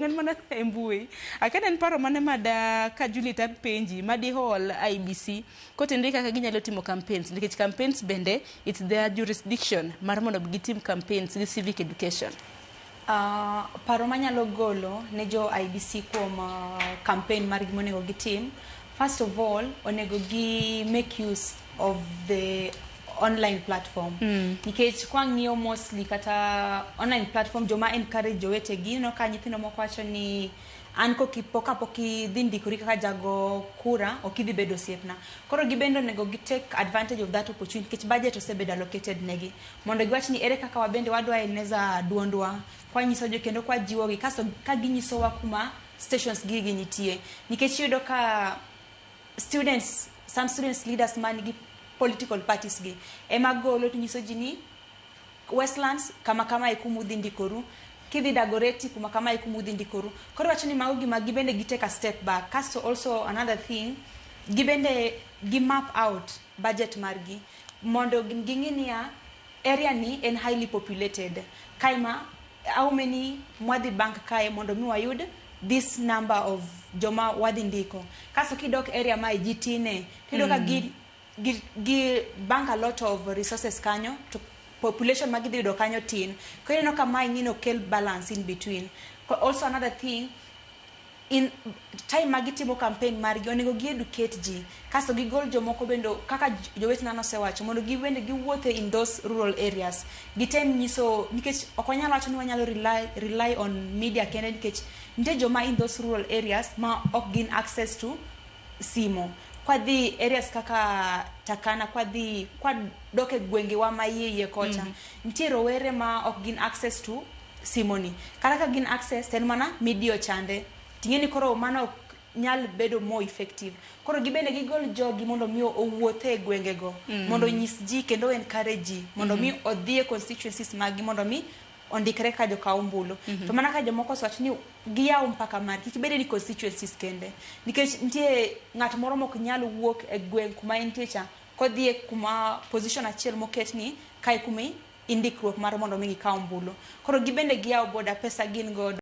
En mana e mbui. Akia ni en paro mane ma da ka Juliet apenji ma dihol IEBC kotenore kaka ginyalo timo campaigns nikech campaigns bende it's their jurisdiction mar mondo gitim campaigns gi civic education. Paro manyalo golo ne jo IEBC kuom campaign margi monego gitim, first of all, onego gi make use of the online platform nikech kwang'iyo mostly kata online platform joma encourage jowetegi. Ineno ka nyithindo moko wacho ni an kapok idhi ndikori kaka jago kura, ok idhi bedo osiepna. Koro gibende onego gi take advantage of that opportunity nikech budget osebedo allocated negi mondo giwach ni ere kaka wabende wadwa eneza duondwa kwanyiso jo kendo kwajiwogi kasto ka ginyisowa kuma stations gigi nitie, nikech iyudo ka students, some students leaders man gi political parties gi ema golo to nyiso ji ni Westlands kama kama e kuma udhi ndikoru, kidhi Dagoretti kuma kama e kuma udhi ndikoru. Koro wacho ni mago gima gibende gi take a step back. Kasto also another thing, gibende gi map out budget margi mondo ging'i niya area ni en highly populated, kae ma how many mwadhi bank kae mondo mi wayud this number of joma wadhi ndiko. Kasto kidok area ma ji tine, tiyudo ka gi bank a lot of resources kanyo to population ma gidhi yudo kanyo tin. Koro ineno ka mae ng'ino kel balance in between. Also another thing, in time ma gitimo campaign margi, onego gi educate ji kasto gigol jomoko bende kaka jowetena nosewacho mondo gibende giwuothe in those rural areas, gitem nyiso, nikech ok wanyal wacho ni wanyalo rely on media kende, nikech nitie joma in those rural areas ma ok gin access to simo. Kwadhi areas kaka Turkana, kwadhi kwadok e gwengewa ma iye iye kocha, nitie rowere ma ok gin access to simoni, kata ka gin access to en mana midiyo chande ting'e ni koro mano ok nyal bedo more effective. Koro gibende gigol jogi mondo mi owuothe e gwengego mondo onyis ji kendo encourage ji mondo mi odhi e constituencies maggi mondo mi ondikre ka jokaw ombulu. To mana ka jomoko osewacho ni giyaw mpaka mar kik bede ni constituencies kende, nikech nitie ng'at moro mok nyal wuok e gweng' kuma entie cha kodhi e kuma position achiel moket ni kae kuma indikruok mar mondo mi gikaw ombulu. Koro gibende giyaw border, pesa gin godo.